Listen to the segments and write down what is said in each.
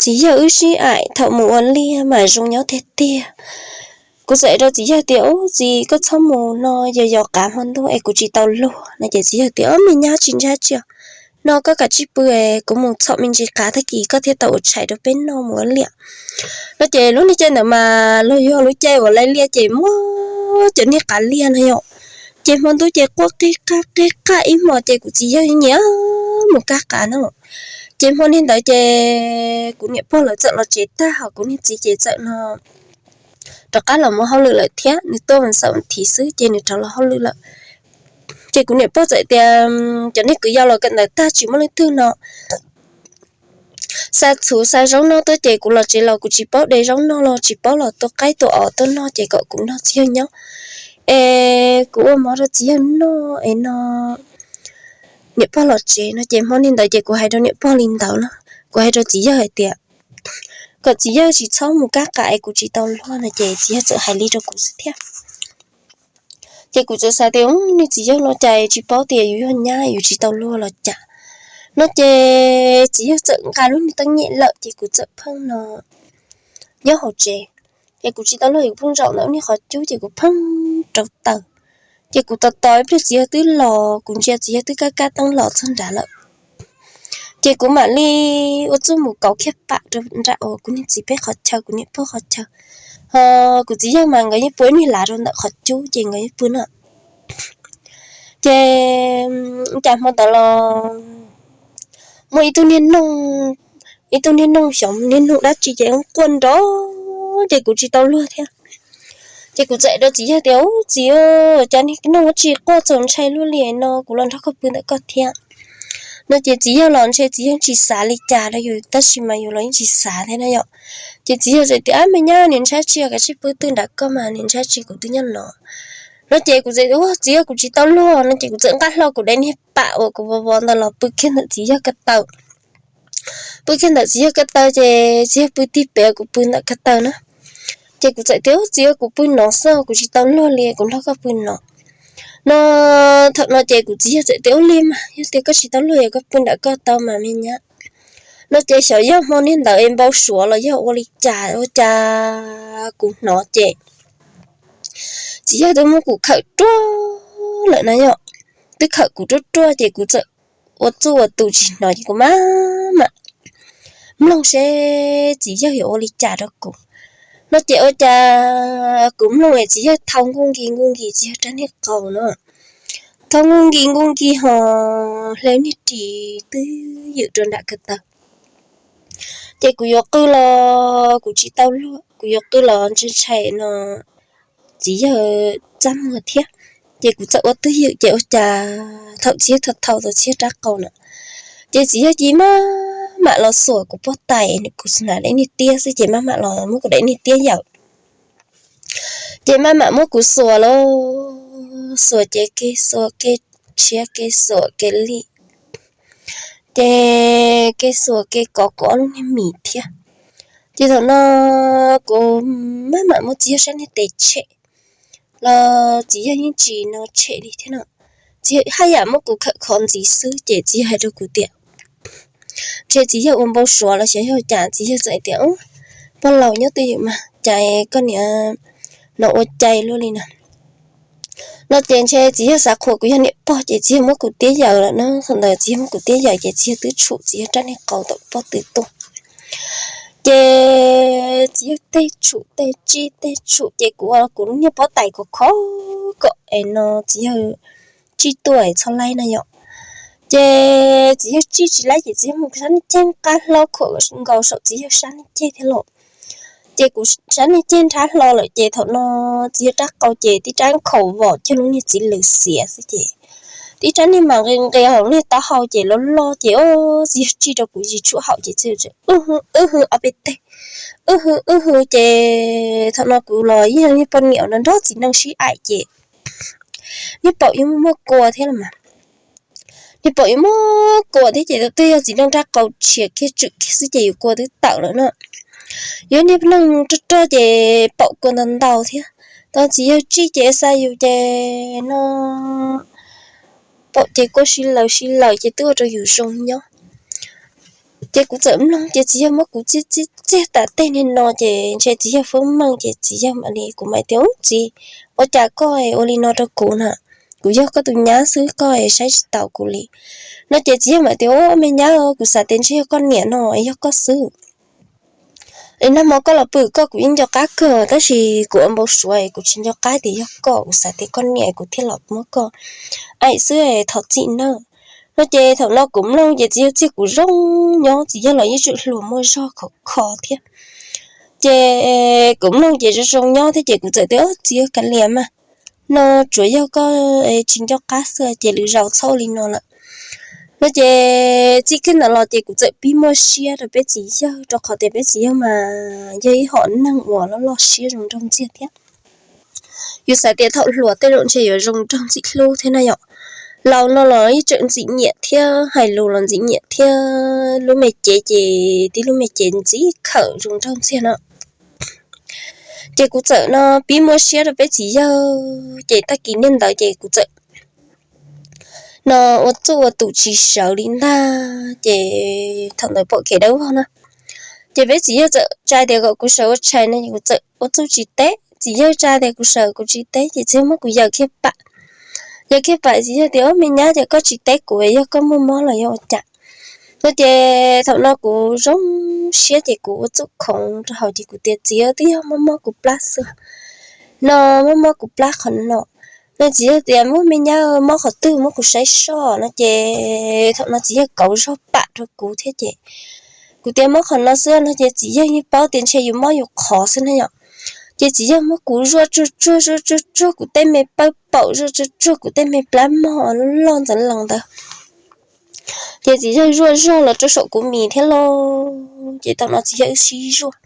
txiv yawg wb sib aim thaum mus ua liaj mas zoo nyob tiag tiag. Kuv txawm hais rau txiv yawg tias, Ub, txiv, koj txhob mus no, yog yog qav hmo ntuj es kuv tsis tau luag no. Ces txiv yawg tias, Ob, me nyab, tsis ntshai tsi os, no koj kav tsij pw es kuv mus txhom me ntsis qav tag kis koj thiaj tau ua tshais rau peb noj mus ua liaj no. Ces lub niag caij ntawd mas luag yog lub caij uas laij liaj ces muaj cov niag qav liaj no yom. Ces hmo ntuj ces quaj qig qaj qig qaj ib hmos ces kuv txiv yawg nyiam mus kaj qav no. Ces hmo niag ntawd ces kuv niam pog lawv txawm los tsev tag, ho kuv niag txiv ces txawm no rov qab los mus hauj lwm lawm thiab, nws tuaj mus xaum thiv xwb ces nws rov los hauj lwm lawm. Ces kuv niam pog txawm tias, Cov niag kwv yau los kawm ntawv tag tsis muaj leej twg no xa txhuv xa zaub noj tuaj ces kuv los tsev los kuv tsis paub de zaub noj los tsis paub los tua qaib tua os tuaj noj ces kom kuv nrog txiv yawg nyob es kuv ua mov rau txiv yawg noj es no niam pog los tsev no. Ces hmo niag ntawd ces kuv hais rau niam pog li ntawd no, kuv hais rau txiv yawg hais tias kom txiv yawg tsis txhob mus kaj qav es kuv tsis tau luag no ces txiv yawg txawm hais li rau kuv xwb thiab. Ces kuv txawm xav tias, Ub, niag txiv yawg no cas tsis paub tias yus yog nyab yus tsis tau luag los cas no. Ces txiv yawg txawm nqa lub niag teeb nyem lawm ces kuv txawm pheej no nyob hauv tsev. Ces kuv tsis tau luag, kuv pheej zaum ntawm niag qhov cub ces kuv pheej rauv taws. Ces kuv tos tos ib pliag txiv yawg twb los, kuv ntsia txiv yawg twb kab kab teeb los txog nrad lawm. Ces kuv mam li ua txuj mus kauv kiag pam rau nram uas kuv niag txiv peb qhov chaw, kuv niam pog qhov chaw. Ho kuv txiv yawg mas nkawd yeej pua ib niag lav rau ntawm qhov cub ces nkawd yeej pw no. Ces cas hmo ntawd los muaj ib tug niag noog, ib tug niag noog xyov niag noog dab tsi ces quaj nrov, ces kuv tsis tau luag thiab. Ces kuv txawm hais rau txiv yawg tias, Ub, txiv, cas niag noog dab tsi quaj txaus ntshai luaj li no, kuv los nrog koj pw ntawm koj thiab no. Ces txiv yawg los ntshe txiv yawg tsis xav li cas rau yus tab sis mas yus los yeej tsis xav thiab na yom. Ces txiv yawg txawm tias, Ab, me nyab, niam ntshaib tsi, kav tsij pw twg nram koj mas, niam ntshaib tsi, kuv twb nyob no no. Ces kuv txawm, Ub, txiv, kuv tsis tau luag no. Ces kuv txawm nqa hlo kuv daim niag pam uas kuv vov vov ntawd los pw kiag ntawm txiv yawg ko taw. Pw kiag ntawm txiv yawg ko taw ces txiv yawg pw tig pem, kuv pw ntawm ko taw na. Ces kuv txawm tias, Ub, txiv, kuv pw no xwb, kuv tsis tau luag li, kuv nrog koj pw no no. Thaum no ces kuv txiv yawg txawm tias, Ub li mas, yog tias koj tsis tau luag es koj pw nram koj tau mas, me nyab no. Ces xyov yog hmo niag ntawd es npau suav los yog ua li cas, ua cas kuv hnov ces txiv yawg twb muab kuv khawm ruaj lawm na yom. Twb khawm kuv ruaj ruaj ces kuv txawm ua txuj ua tus tsis hnov ces kuv maj mam mloog seb txiv yawg yuav ua li cas rau kuv no. Ces ua cas kuv mloog es txiv yawg thau nkuj nkis nkuj nkis txiv yawg rab niag qau no. Thau nkuj nkis nkuj nkis ho hle niag ris twb ywm rau nram ko taw. Ces kuv yuav qw los kuv tsis tau luag, kuv yuav qw los ntshai ntshai no txiv yawg txaj muag thiab. Ces kuv txawm ua twj ywm ces ua cas thaum txiv yawg thau thau tau txiv yawg rab qau na, ces txiv yawg cia maj mam los xuas kuv pob tais, kuv hnav daim niag tiab xwb ces maj mam los muab kuv daim niag tiab yawm. Ces maj mam muab kuv xuas los xuas ces kev xuas kev tshiab kev xuas kev li, ces kev xuas kev kov kuv ob lub niag mis thiab. Ces thaum no kuv maj mam muab txiv yawg sab niag tes tshem los txiv yawg yeej tsis no tshem li thiab no. Txiv yawg haj yam muab kuv khawm khov ntxiv xwb ces txiv yawg hais rau kuv tias, ntshe txiv yawg ua npau suav los xyov yog cas, txiv yawg txawm hais tias, Pog laus nyob twj ywm mas, cas koj niam no ua cai luaj li na no. Ces ntshe txiv yawg xav qhuas kuv yog niam pog ces txiv yawg muab kuv tiab yawm lawm no. Thaum ntawd txiv yawg muab kuv tiab yawm ces txiv yawg twb tshum txiv yawg rab niag qau tom pob tw tuaj. Ces txiv yawg tej tshum tej tsij tej tshum ces kuv ua kuv lub niag pob tais khov khov kom es no txiv yawg tsij tuaj es txhob laib na yom. Ces txiv yawg tsij tsis laib ces txiv yawg mus sab niag ceg nqa hlo khuam nkaus saum txiv yawg sab niag ceg thiab los. Ces kuv sab niag ceg nrhab hlo lawm ces thaum no txiv yawg rab qau ces tib rab nkhaus vos cog lub niag txiv lws xiav xwb ces tib rab niag mas nqis nqis hauv niag taub hau ces loj loj ces txiv yawg tsij rau kuv tsis tshua haum ces txiv yawg wb hw ob peb teg, wb hw wb hw ces thaum no kuv los yeej niag poj niam nrog txiv neej sib aim ces niag paum yeej muaj kua thiab los mas. Niag paum yeej muaj kua thiab ces twb yog txiv neej rab qau tshiav kiag tswm kiag xwb ces yus kua twb tawm lawm no. Yus niag neej rog rog ces paum kua ntau ntau thiab. Tau txiv yawg tsij ces xa yus ces no paum ces kua sib laws sib laws ces twb ua rau yus zoo nyob. Ces kuv txawm mloog ces txiv yawg muab kuv txiag txiag txiag tas tej niag no ces ntshe txiv yawg foob meej ces txiv yawg mam li, kuv mam tias, Ub txiv, ua cas koj ua li no rau kuv na? Kuv yog koj tus nyab xwb, koj saib tsis taus kuv li. No ces txiv yawg mam tias, Ub me nyab, kuv xav tias ntshe yog koj niam no, yog koj xwb. Es nag hmo koj los pw koj kuv yeej nco qab kawg, tab sis kuv ua npau suav kuv tsis nco qab tias yog koj, kuv xav tias koj niam kuv thiaj los muab koj aim xwb, thov txim nawb. No ces thaum no kuv mloog ces txiv yawg txiag kuv zoo nyob, txiv yawg los yeej tseem hluas muaj zog khov kho thiab. Ces kuv mloog ces zoo zoo nyob thiab ces kuv txawm tias, Txiv yawg, kav liam mas, no tsuav yog koj tsis nco qab xwb ces lwm zaus txhob ua li no lawm. No ces txij kiag ntawd los ces kuv txawm pib muaj siab rau peb txiv yawg, rau qhov tias peb txiv yawg mas yog ib hom neeg uas loj loj siab zoo nraug ntxiag thiab. Yus xav tias thaum hluas tej zaum ntshe yuav zoo nraug ntxim hlub thiab na yom. Laus no los yeej tseem ntxim nyiam thiab, hais lus los ntxim nyiam thiab, lub me cev ces tib lub me cev ntxim khawm zoo nraug ntxiag no. Ces kuv txawm no pib muaj siab rau peb txiv yawg, ces tag kis niaj ntawd ces kuv txawm no ua txuj ua tus tsis sawv li ntag, ces thaum ntawd pom kev dawb vog na. Ces peb txiv yawg txawm tsa tias kom kuv sawv ua tshais no, kuv txawm ua txuj tsis teb. Txiv yawg tsa tias kuv sawv kuv tsis teb ces txiv yawg muab kuv yaws kiag pam. Yaws kiag pam txiv yawg tias, Ub me nyab, ces koj tsis teb kuv yog koj muaj mob los yog ua cas? No ces thaum no kuv zoo siab ces kuv ua txuj khoov rau hauv ces kuv tias, Txiv, twb yog mob mob kuv plab xwb, no mob mob kuv plab qhov no. No txiv yawg tias, Ub me nyab, mob qhov twg muab kuv saib soj. No ces thaum no txiv yawg kauv zog pam rau kuv thiab ces kuv tias, Mob qhov no xwb. No ces txiv yawg yeej paub tias ntshe yus mob yus qhov xwb na yom. Ces txiv yawg muab kuv zuaj tsuag tsuag zuaj tsuag tsuag kuv tej me pawg paum, zuaj tsuag tsuag kuv tej me plab mog loj ntxeev lees ntawd. Ces txiv yawg zuaj zog los rau saum kuv mis thiab lauj. Ces thaum no txiv yawg wb sib zuaj.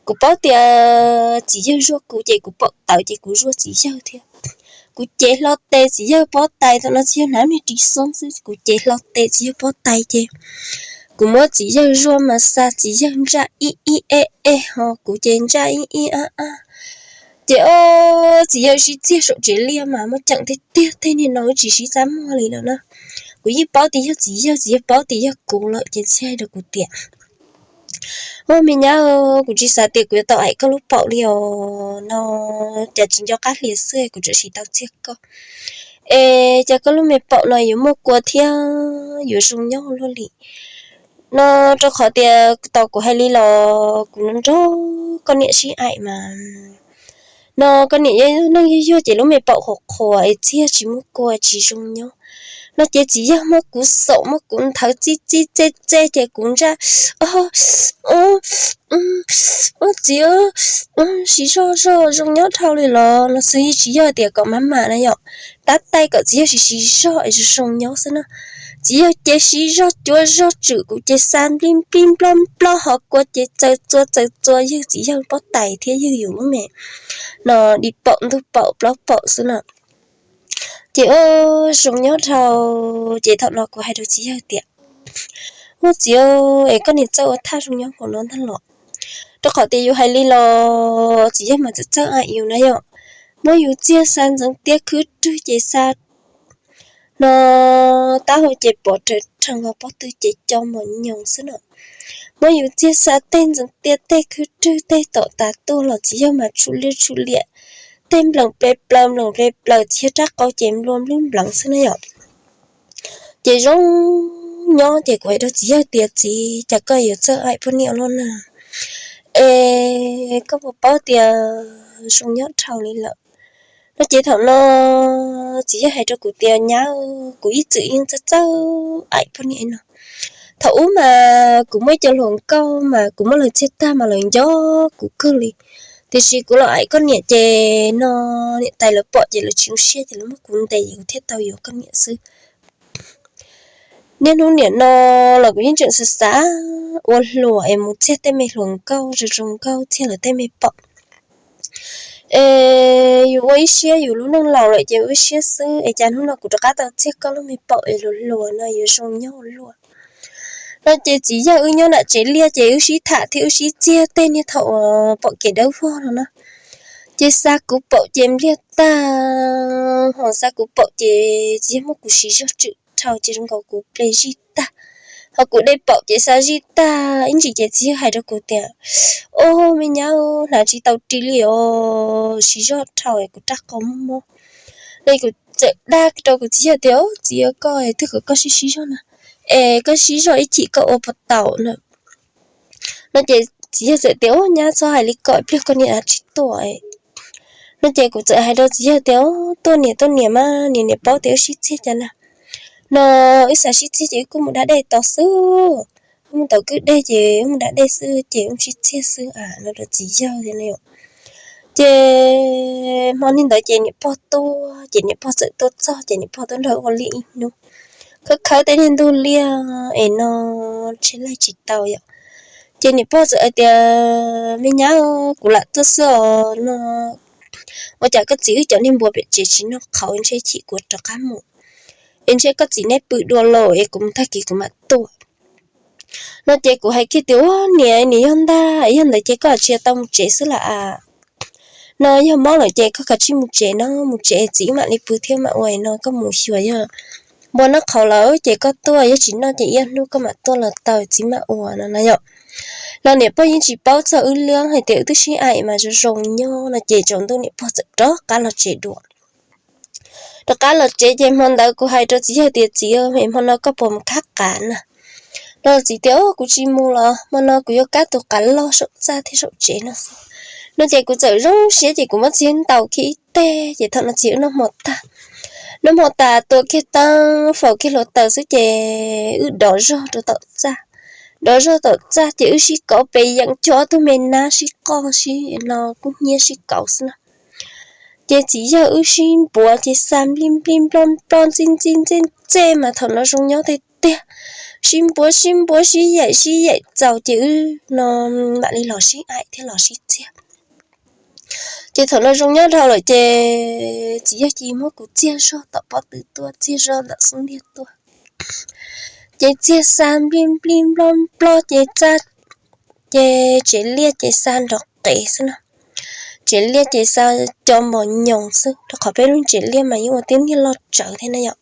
Kuv paub tias txiv yawg zuaj kuv ces kuv paum tawv ces kuv zuaj txiv yawg thiab. Kuv cev hlo tes txiv yawg pob tais, thaum no txiv yawg hnav me ris xoob xwb, kuv cev hlo tes txiv yawg pob tais ces kuv muab txiv yawg zuaj mas xa txiv yawg ntsaj ib ib eb eb ho kuv ces ntsaj ib ib ab ab. Ces o, txiv yawg sib txiag saum tsev liaj mas muaj ceem tiag tiag, tej niag no wb tsis sib txaj muag li lawm na. Kuv yeej paub tias yog txiv yawg, txiv yawg paub tias yog kuv lawm ces txiv yawg hais rau kuv tias, Ub me nyab, kuv tsis xav tias kuv yuav tau aim koj lub paum li os, no cas tsis nco qab hlias xwb kuv tseem siv tau txiag koj. Es cas koj lub me paum no yuav muaj kua thiab yuav zoo nyob luaj li? No rau qhov tias tau kuv hais li los kuv nrog koj niam sib aim mas, no koj niam yog neeg yuag yuag ces lub me paum qhuav qhuav es txiag tsis muaj kua tsis zoo nyob. No ces txiv yawg muab kuv xaum muab kuv nthawv txij txij txej txej ces kuv ntsaj, o, txiv, siv zog zog zoo nyob dhau li los no xwb, tsis yog tias kom maj mam na yom, tab tais kom txiv yawg siv siv zog es zoo zoo nyob xwb na. Txiv yawg ces siv zog cuav zog tswm kuv ces xa nplij nplij nploj nploj ho kua ces txaws txua txaws txua yawg txiv yawg pob tais thiab yawg yus lub me no di paum ntug paum plaub paum xwb na. Ces o, zoo nyob dhau, ces thaum no kuv hais rau txiv yawg tias, Ub txiv, es koj niam txawj ua thaj zoo nyob nkaus no ntag los? Rau qhov tias yus hais li los txiv yawg mas txawj txawj aim yus na yom. Muab yus txiag xa ntxeev tiaj khwb rwg ces xa no tab hau ces pov raws rhees ho pob tw ces co mos nyoos xwb no. Muab yus txiag xa tej ntxeev tiaj tej khwb rwg tej tom tas tuaj los txiv yawg mas tshum liaj tshum liam, tej nplees ple plaws nplees ple plaws txiv yawg rab qau ces nplua nplwb npleev xwb na yom. Ces zoo nyob ces kuv hais rau txiv yawg tias, Txiv, cas koj yuav txawj aim poj niam luaj na? Es koj puas paub tias zoo nyob dhau li lawm? No ces thaum no txiv yawg hais rau kuv tias, Nyab, kuv ib txwm yeej txawj txawj aim poj niam no. Thaum ub mas kuv muaj ib co hluas nkauj mas kuv muab lawv txiag tag mas lawv nco kuv kawg li. Tiam sis kuv los aim koj niam ces no niam tais lawv pom ces lawv tsis zoo siab ces lawv muab kuv ntes ces kuv thiaj tau yuav koj niam xwb. Niaj hnub niam no los kuv yeej tseem xav xav ua hluas es mus txiag tej me hluas nkauj zoo zoo nkauj txiag lawv tej me paum. Es yus ua ib siab yus lub neej laus lawm ces ua ib siab xwb es cas hnub no kuv rov qab tau txiag koj lub me paum es hluas hluas no yuav zoo nyob ua luaj. No ces txiv yawg wb nyob nram tsev liaj ces wb sib tham thiab wb sib txiag tej niag thaum uas pom kev dawb vog no na. Ces xa kuv paum ces npliag tag, ho xa kuv paum ces txiv yawg muab kuv siv zog tswm dhau ces zoo nkaus kuv ple zij tag, Ho kuv dej paum ces xa zij tag ib ntsis ces txiv yawg hais rau kuv tias, Au, me nyab, hnav tsis tau ris li os, siv zog dhau kuv rab qau mob mob. No kuv txawm dag rau kuv txiv yawg tias, Txiv yawg, koj twb kom koj siv siv zog na, es koj siv zog ib chim koj ua puas tau na? No ces txiv yawg txawm tias, Au, nyab, txhob hais li ko, pliag koj niam tsis tuaj. No ces kuv txawm hais rau txiv yawg tias, Tuaj niam, tuaj niam mas, niam, niam paub tias wb sib txiag cas na. No wb xav sib txiag ces wb kuj mus da dej tod xwb. Wb mus tom kwj dej ces wb mus da dej xwb ces wb sib txiag xwb a, no rau txiv yawg tias. Ces hmo ntawd ces niam pog tuaj, ces niam pog txawm tuaj txog ces niam pog tuaj nrog ua liaj ib hnub, khawb khawb tej niag ntug liaj es no tsis laij tsis tau yom. Ces niam pog txawm hais tias, Me nyab, kuv lam tuaj xwb os no, ua cas koj txiv wb cov niag npua pem tsev tsis noj qhauv, ntshe chim kuv rov qab mus, es ntshe koj txiv neb pw dua lawm es kuv mus tag kis kuv mam tuaj. No ces kuv hais kiag tias, Ua niam, niam yog ntag, yog ntawd ces koj tsis tau mus tsev xwb las as. No yog mob lawm ces koj kav tsij mus tsev no, mus tsev txiv mam li pw thiab mam ua no, koj mus xyuas yog npua noj qhauv lawm ces koj tuaj, yog tsis noj ces ib ob hnub koj mam tuaj los tau, txiv mam ua no na yom. Los niam pog yeej tsis paub txog wb liab hais tias wb twb sib aim mas zoo zoo nyob no ces tsaus ntuj niam pog txawm rov qab los tsev dua. Rov qab los tsev ces hmo ntawd kuv hais rau txiv yawg tias, Txiv, hmo no koj puas mus khab qav na? No txiv tias, Kuv tsis mus los, hmo no kuv yuav kab tus qav loj saum txaj thiab saum tsev no xwb. No ces kuv txawm zoo siab ces kuv muab txiv yawg ntaus kiag ib teg ces thaum no txiv yawg wb noj hmo tag. Noj hmo tas tua kiag teeb faus kiag hluav taws xwb ces wb dov zog rau tom txaj. Dov zog tom txaj ces wb sib kauv pes yeem, cog ob tug me nab sib qoj sib no kub hnyiab sib kauv xwb na. Ces txiv yawg wb sib npuav ces xa nplij nplij nploj nploj ntxij ntxij ntxej ntxej mas thaum no zoo nyob tiag tiag. Sib npuav sib npuav sib yaim sib yaim txaus ces wb no mam li los sib aim thiab los sib txiag. Ces thaum no zoo nyob dhau lawm ces txiv yawg cia li muab kuv txiag zog tom pob tw tuaj, txiag zog ntawm xub ntiag tuaj. Ces txiag xa nplij nplij nploj nploj ces txaj, ces tsev liaj ces xa nrov qees xwb no. Tsev liaj ces xa co npos nyoos xwb, rau qhov peb lub tsev liaj mas yeej ua tib niag loj tsawv thiab na yom.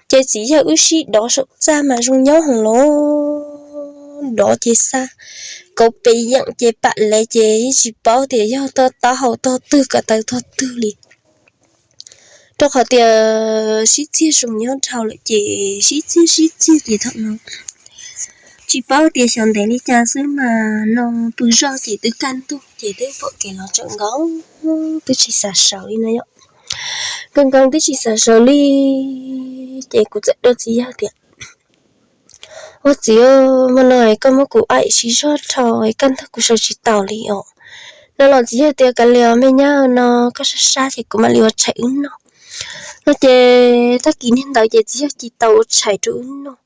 Ces txiv yawg wb sib dov saum txaj mas zoo nyob heev los dov ces xa kauv pes yeem ces pam lev ces yeej tsis paub tias yog tog taub hau tog twg ko taw tog twg li. Rau qhov tias sib txiag zoo nyob dhau lawm ces sib txiag sib txiag ces thaum no tsis paub tias xyov ntev li cas xwb mas no pw zog ces twb kaj ntug ces twb pom kev los tsawm nkoos, twb tsis xav sawv li no yom. Nkoos nkoos twb tsis xav sawv li ces kuv txawm rau txiv yawg tias, Ua txiv, hmo no koj muab kuv aim sib zog dhau kaj ntug kuv sawv tsis taus li os. No los txiv yawg tias, Kav liam me nyab, no koj sab sab ces kuv mam li ua tshais wb noj. No ces tag kis niag ntawd ces txiv yawg cia li tau ua tshais rau wb noj.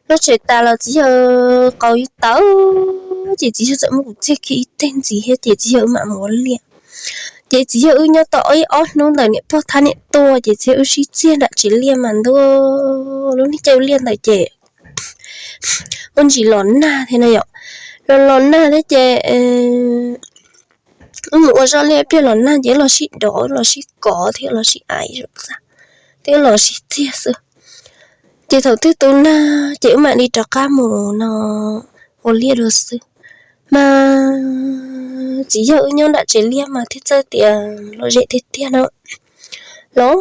Noj tshais tas los txiv yawg qau yuav tawv ces txiv yawg txawm muab kuv txiag kiag ib teg ntxiv thiab ces txiv yawg wb mam mus ua liaj. Ces txiv yawg wb nyob tau ib ob hnub ntawm niam pog thab niam tuaj ces txiv yawg wb sib txiag nram tsev liaj mas ntuj, lub niag caij liaj ntawd ces ua ntsis los nag thiab no yom. Los los nag thiab ces wb mus ua zoj liaj ib pliag los nag ces wb los sib dov los sib kov thiab los sib aim saum txaj thiab los sib txiag xwb. Ces thaum twg tu nag ces wb mam li rov qab mus no ua liaj dua xwb. Mas txiv yawg wb nyob nram tsev liaj mas thiaj txawj tias lom zem tiag tiag no. Lom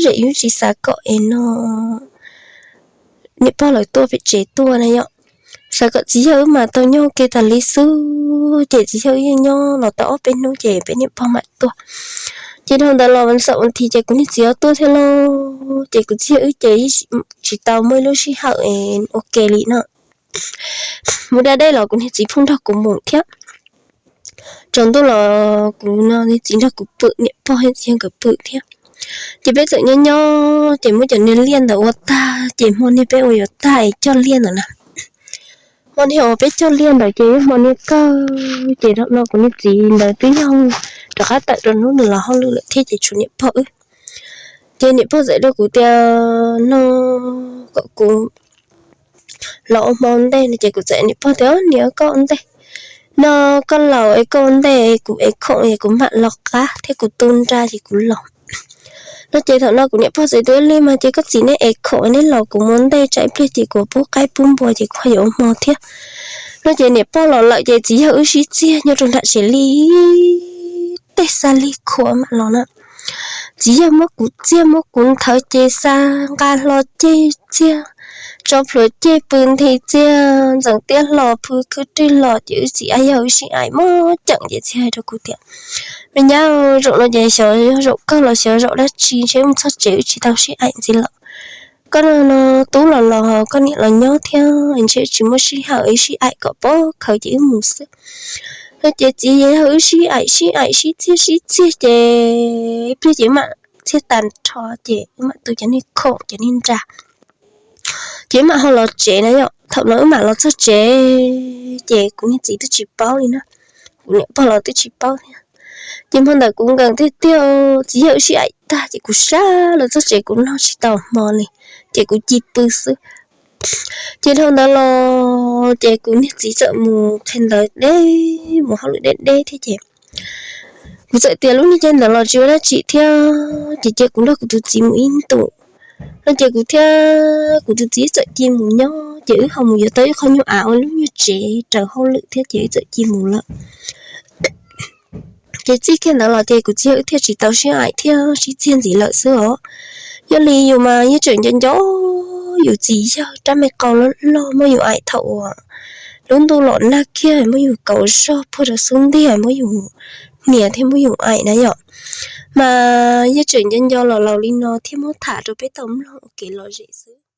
zem yeej tsis xav kom es no niam pog lawv tuaj pem tsev tuaj na yom. Xav kom txiv yawg wb mam tau nyob ua ke tas li xwb ces txiv yawg wb yeej nyob los tau ob peb hnub ces peb niam pog mam tuaj. Ces dhau ntawd los vas xaum vas thiv ces kuv niag txiv tuaj thiab lauj, ces kuv txiv yawg wb ces tsis tau muaj ib lub sij hawm ua ke li no. Mus da dej los kuv niag txiv pheej nrog kuv mus thiab. Tsaus ntuj los kuv niag txiv nrog kuv pw, niam pog thiab txiv yawg nkawd pw thiab. Ces peb txawm nyob nyob ces muab cov niag liaj ntawd ua tag ces hmo niag peb ua yuav tag es cog liaj ntawd na. Hmo niag uas peb cog liaj ntawd ces hmo niag kawg ces no kuv niag txiv ntawd twb yog rov qab tawm rau hnub nws los hauj lwm lawm thiab ces tshuav niam pog wb. Ces niam pog txawm rau kuv tias no kom kuv los ua hmo ua ntej no ces kuv txawm niam pog tias, Niam, koj ua ntej no, koj laus es koj ua ntej, kuv ev khoom es kuv mam los qab thiab kuv tu nra ces kuv los. No ces thaum no kuv niam pog txawm tias, Ua li mas ces koj txiv neb es khoom neb los kuv mus ntej tsam ib pliag ces kuv pub qaib pub npua ces kuv ho yuav ua hmo thiab. No ces niam pog los lawm ces txiv yawg wb sib txiag nyob rau nram tsev li tej xa li khuam mam los na. Txiv yawg muab kuv txiag muab kuv nthawv ces xa nqa hlo ceg txiag, tso plhuav ceg pw nthi txiag, ntxeev tiab hlo pw khwb rwg los ces wb txiv yawg wb sib aim mob ceem ces txiv hais rau kuv tias, Me nyab, zaum no ces xyov zaum kawg los xyov zaum dab tsi ntshe mus txog tsev wb tsis tau sib aim ntxiv lawm. Koj no tub los los koj niam los nyob thiab ntshe tsis muaj sij hawm wb sib aim kom pab khaws ces wb mus xwb. No ces txiv yawg wb sib aim sib aim sib txiag sib txiag ces ib pliag ces wb mam txiag tag nrho ces wb mam tu cov niag khoom cov niag nra ces wb mam ho los tsev na yom. Thaum no wb mam los txog tsev ces kuv niag txiv twb tsis paub li na, kuv niam pog los twb tsis paub thiab. Ces hmo ntawd kuv nkees tiag tiag, txiv yawg wb sib aim tag ces kuv sab los txog tsev kuv noj tsis tau hmo li, ces kuv ci pw xwb. Ces dhau ntawd los ces kuv niag txiv txawm mus qhia ntawv deb, mus hauj lwm deb deb thiab ces kuv txawm tias lub niag caij ntawd los tsis ua dab tsi thiab ces cia kuv nrog kuv tus txiv mus ib ntus. No ces kuv thiab kuv tus txiv txawm cia mus nyob ces wb ho mus yuav tau ib qho nyuag av ua lub nyuag tsev raws hauj lwm thiab ces wb txawm cia mus lawm. Ces txij kiag ntawd los ces kuv txiv yawg wb thiaj tsis tau sib aim thiab sib txiag ntxiv lawm xwb os. Yog li yus mas yeej tseem nco nco yus txiv yawg rab me qau loj loj muab yus aim thaum uas lub ntuj los nag kiag muab yus kaus zog puag rau xub ntiag muab yus hniav thiab muab yus aim na yom. Mas yeej tseem nco nco los laus li no thiab muab tham rau peb tau mloog ua kev lom zem xwb.